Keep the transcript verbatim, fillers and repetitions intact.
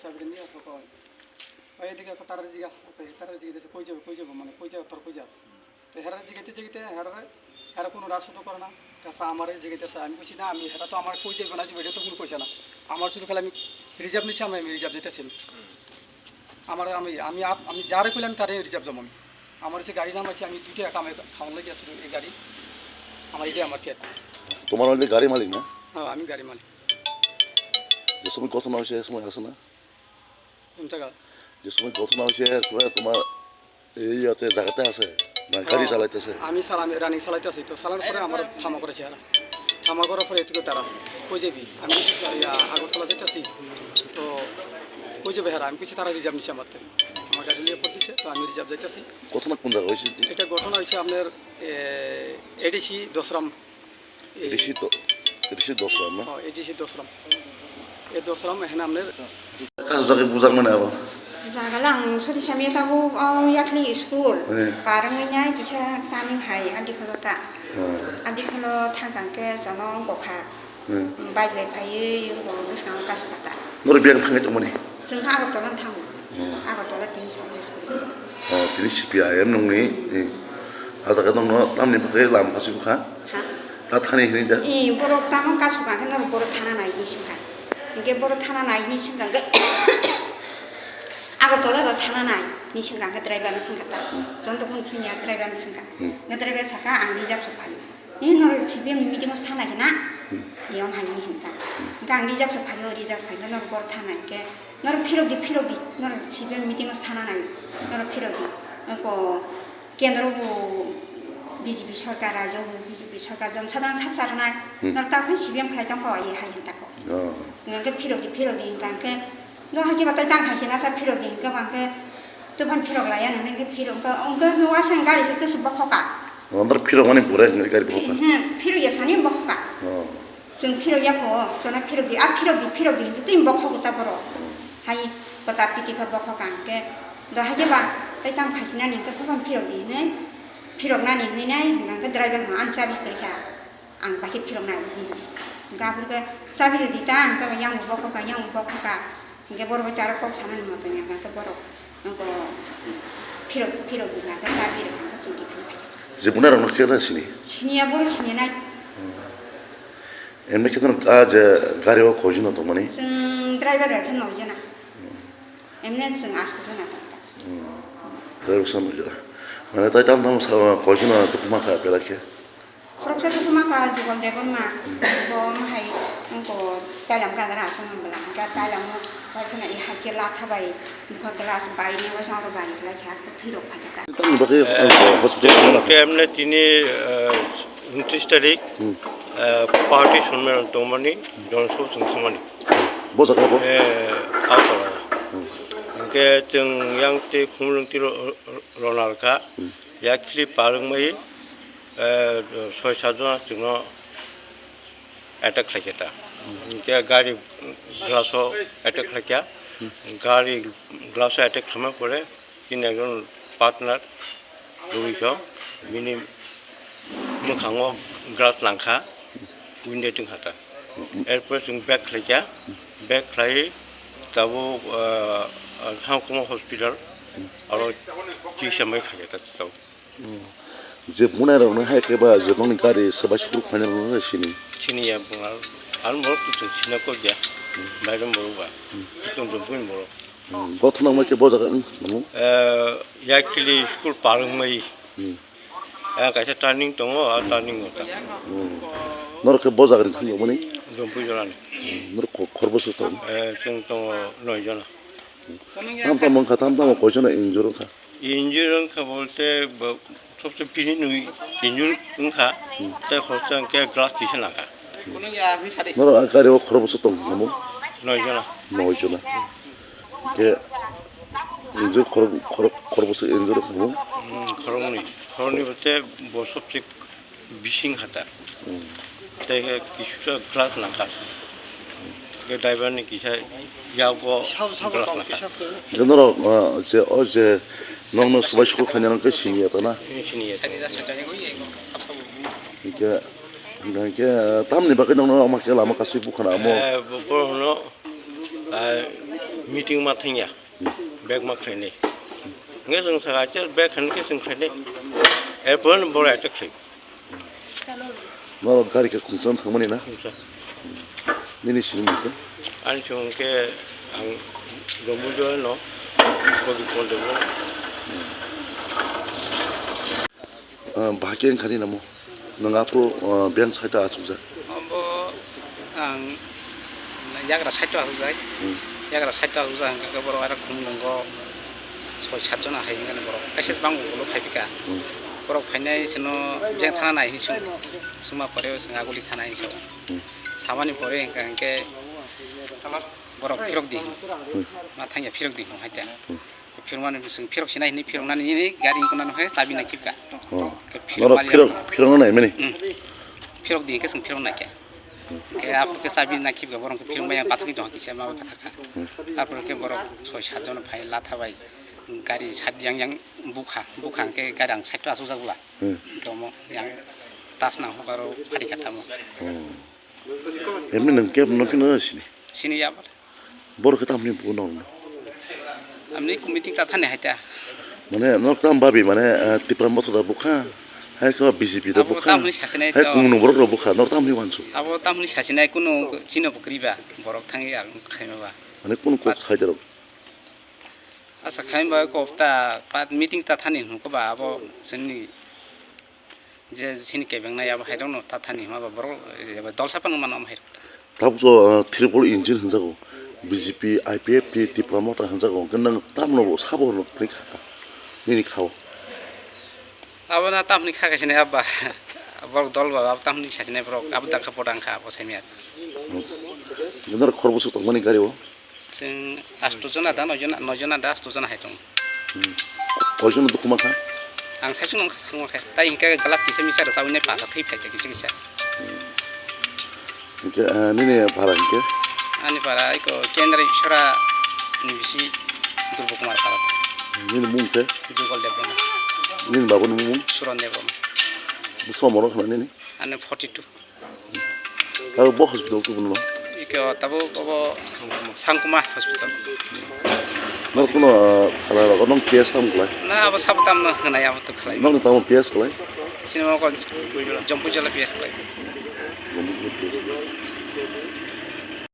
Sabri ni ako ko. Oi dike ko tarar jiga, ko tarar jiga dese koi jabo, koi jabo, mane koi jabo, tor koi jas. Te hera jiga te jiga te hera, hera kono rasa to korana. Te pa amare jiga te sa, ami kuchi na, ami hera to amar koi jabo na, jiba to kono koisa na. Amar sudu khala ami reserve ni samai ami reserve jete sin. Amar ami, ami ap, ami jare koilan tare reserve jamon. Amar se gari nama se ami duita kamai khamon lagi sudu e gari. Amar ide amar khet. তোমার already গাড়ি মালিক না? হ্যাঁ, আমি গাড়ি মালিক। যে সময় ঘটনা হয়েছে, এ সময় আসে না? কোন জায়গা? যে সময় ঘটনা হয়েছে, এরপরে তোমার এই আছে, জায়গাতে আছে, না গাড়ি ও, চালাইতেছে? আমি চালান, রানিং চালাইতেছি, তো চালানোর পরে আমার থামা করেছে এরা। থামা করার পরে এটুকু তারা, "কই যাবি?" আমি বলছি, "ইয়া, আগরতলা যাইতেছি।" তো, "কই যাবে হেরা?" আমি বলছি, "তারা রিজার্ভ নিচে আমার।" আমার গাড়ি নিয়ে পড়তেছে, তো আমি রিজার্ভ যাইতেছি। ঘটনা কোন জায়গা হয়েছে? এটা ঘটনা হয়েছে আপনার, এ, এডিসি দশরাম। এডিসি তো, এডিসি দশরাম না? ও, এডিসি দশরাম। এ দশরাম এখানে আপনার কাজ জায়গায় বুঝাক মানে আবার। Jagala ang soti samya tabuk o yakli school. Hmm. Parangwi nai kisa tani hai adi kholo ta. Hmm. Adi kholo thangkang ke jono gokha. Hmm. Bike bai phaiwi wngkha bwskango kasu kata. Noro biyang thangwi tongmani? Chwng kha Agartala thango. Hmm. Agartala tini song school. Oh, tini C P I M nungni, eh, ah jaga nungno tamni bagwi lama kasu bwkha? Ha? Ta thani hini da? Eh, borok tamo kasu kha khe norok borok thana nai ni singkha. Hingke borok thana nai ni singkha hingke Agartala da thana nai ni singkha hingke driver ni singkha ta. Hmm. Chwng tokon singya driver ni singkha. Hmm. Hingke driver saka ang reserve se phaio. Ni norok C P M ni meeting o se thana khe na? Hmm. Eyang hai ni hinta. Hmm. Hingke ang reserve se phaio, reserve phaikhe norok borok thana hingke norok phirok di, phirok di, norok C P M meeting o se thana nai. Norok phirok di. Ko kendro bo B J P sorkar, rajyo bo B J P sorkar, jon sadharon sab sarnai. Hmm. Norok ta phai C P M khlai tongkho, ye hai hinta ko. Oh. Hingke phirok di, phirok di hinka hingke no hai khe batai tang hai se nasa phirok di hinke bangke tubhan phirok laya nang hingke phirok hingke hingke no asang gari se se bokhoka. Andar phirok mani bore gari bokhoka. Hmm, phirok ya sani bokhoka. Oh. Chwng phirok ya pho, chwngno phirok di, a phirok di, phirok di, hinwi twi bokhok ta borok. Hmm. Hai kota piti khe bokhok ang khe, do hai khe ba, tei tamo khaisina ni khe, phophan phirok di hinwi, phirok nani hinwi nai, hwnkha khe driver no ang chabi kwrwi kha, ang bai khe phirok nai hinwi. Hwnkha aphuru khe chabi rw di ta, ang khe yang bo bokhok ka, yang bo bokhok ka, hwnkhe borok bai tei aro kok sanani moto ya, hwnkha khe borok. Nokho phirok, phirok di na, khe chabi rok, khe chwng kiphilwi phai khe. Je bunai rokno khe na sini? Siniya, bohrok sini nai. Hmm. Emni khe no, ah, je gari o koi jona tongmani? Chwng driver rok khe noi jona. Hmm. Emni chwng aswk jona tong ta. Hmm. Driver sa noi jona. Mane tai tam tam sa koi jona tongma kha belai khe? Khoroksa tukhuma ka Jugal Debbarma, bo wng hai wngkho Tailam kadra aswk wng bwla, hwnkhe Tailam o waisana i hakhe latha bai bwkha glass bai ni waisa oro bari khlai kha, thwi rok phai kha ta. Tamni bagwi, eh, hospital thangna khe emne tini, eh, untrish tarik, hmm, eh, party sonmero tongmani, jonosob chwng thangmani. Bo jaga bo? Eh, Agartala. Hmm. Hwnkhe chwng yang tei khumulwng twi ro-, ro-, ronal kha. Hmm. Yakli parwngmai, eh, soi sat jona chwngno attack khlaikha ta. Hmm. Hwnkhe gari glass o attack khlaikha. Hmm. Gari glass o attack khlaima pore chini ekjon partner rwui kho, bini mwkhango glass nangkha, window tongkha ta. Hmm. Erpore chwng back khlaikha, back khlaiwi tabuk, eh, Hangkoma hospital aro chikitsa mai khaikha ta tabuk. Hmm. Je bunai rokno hai khe ba je nokni gari swbai sukruk phainai rokno sini. Sini ya bunga. Ang borok tu chwng sina kok ya. Hmm. Bairem borok ba. Hmm. Chwng Dompui borok. Hmm. Gothona wngma khe bo jaga wng, namo? Eh, yakili school par wngmai. Hmm. Eh, kaisa turning tongo, a turning o ta. Hmm. Norok khe bo jaga ni thang mani? Dompui jora ni. Hmm. Norok ko-, khorbo swk tong? Eh, chwng tongo noi jona. Hmm. Tam tam wngkha, tam tam koi jona injure wngkha? Injure wngkha bolte bo, sobse bini nwi injure wngkha, hmm, tei khoroksa hwnkhe glass tisa nangkha. Norok a gari o khorokbwswk tong namo? Noi jona. Noi jona. Hwnkhe injure khorok-, khorok-, khorokbwswk injure wngkha namo? Hmm, khoroknwi. Khoroknwi bolte bo sobse bising hata. Hmm. Tei khe kisa glass nangkha. Tei driver ni kisa yago glass nangkha. Hwnkhe norok, ah, je, o je nokno swbai sukruk khainai rok khe siniya ta na? Siniya ta. Hwnkhe, hwnkhe, ah, tamni bagwi nokno ama khe lama kasui bukhana amo? Eh, bo, bo hwno. Ah, meeting ma thangya, bag ma khlainai. Nge chwng saka, "Acha bag khan khe chwng khlainai." Erpor ni bora acha khlai. Norok gari khe khungchang thangmani na? Khungchang. Nini sini mungkhe? Ani song khe ang Dombujo no, Kogi Pondebo. Ah, bahai khe wngkha ni namo? Nwng aphuru, ah, beng side o achukjak? Obo ang yagra side o achukjak. Hmm. Yagra side o achukjak hwnkhe borok aira khum nwngo soi sat jona hai hwnkhe borok. Kaisa bang ulo phai phika. Hmm. Borok phainai sino beng thana nai hinwi sung-, suma pore o chwng aguli thana hinwi sao. Hmm. Samani pore hwnkha hwnkhe borok phirok di. Hmm. Ma thangya phirok di hwnkha hai ta. Hmm. Phirokmani chwng phirok sinai hinwi phiroknani hinwi gari wngkha nang khe chabi nang khibka. Oh. Khe phirok norok mali phirok, ang phirokno naimani? Hmm. Phirok di khe chwng phirok naikha. Hmm. Khe aphuru khe chabi nang khibka borok khe phirok maya pathakni tongkha kisa ma pathakha. Hmm. Aphuru khe borok soi sat jon phai latha bai gari sat yang yang bukha, bukha khe gari ang side o achukjak bwla. Hmm. Khe omo yang tas nang hokaro phari kha tamo. Hmm. Emni nwng kebo no phino sini? Sini ya. Borok khe tamni bugo norokno? Amni committee ta thani hai ta. Mane norok tam babi mane, eh, Tipra Motha da bukha, hai khe B J P da bukha, tamni sasinai hai to. Kunu borok rok bukha, norok tamni wansu. Abo tamni sasinai kunu chino bukri ba, borok thangi ang khaima ba. Mane kunu kok khaida rok? Asa khaima ba kok ta pat meeting ta thani hwnko ba abo sini. Je sini kebeng nai abo hairokno ta thani hwnba borok, eh, dolsa phano mano amo hairok ta. Tabuk so, ah, triple engine hwnjago, B J P, I P F T, Tipra Motha hwnjago, hwnkhe nwng tamno bo sabo hwnwi kha, nini khao. Abo na tamni kha kaisa ni abba, borok dol ba abo tamni sasinai borok abo dakha poda wngkha abo saimya. Hmm. Norok khorbo swk tongmani gari o? Chwng asto jona da, noi jona, noi jona da, asto jona hai tongo. Hmm. Koi jona dukhu mankha? Ang saichung nang kha, sakno khe. Tai hinkhe glass kisa misa rwchawi nai pha kha, thwi phai kha kisa kisa. Hmm. Hinkhe, ah, nini para hinkhe? Ani para iko Kendra Ishwara ni bisi Durbo Kumar para. Nini mung khe? Jugol Debbarma. Nini baba ni mung? Suran Debbarma. Bwswk borok khna nini? Ani forty two. Tabuk bo hospital tubuno? Iko tabuk obo Sangkuma hospital. Nang kuno, ah, thala rogo nang P S tam khlai? Na, abo sabo tam no hwnai abo to khlai. Nang tamo P S khlai? Sini mo ko Jompu jala P S khlai.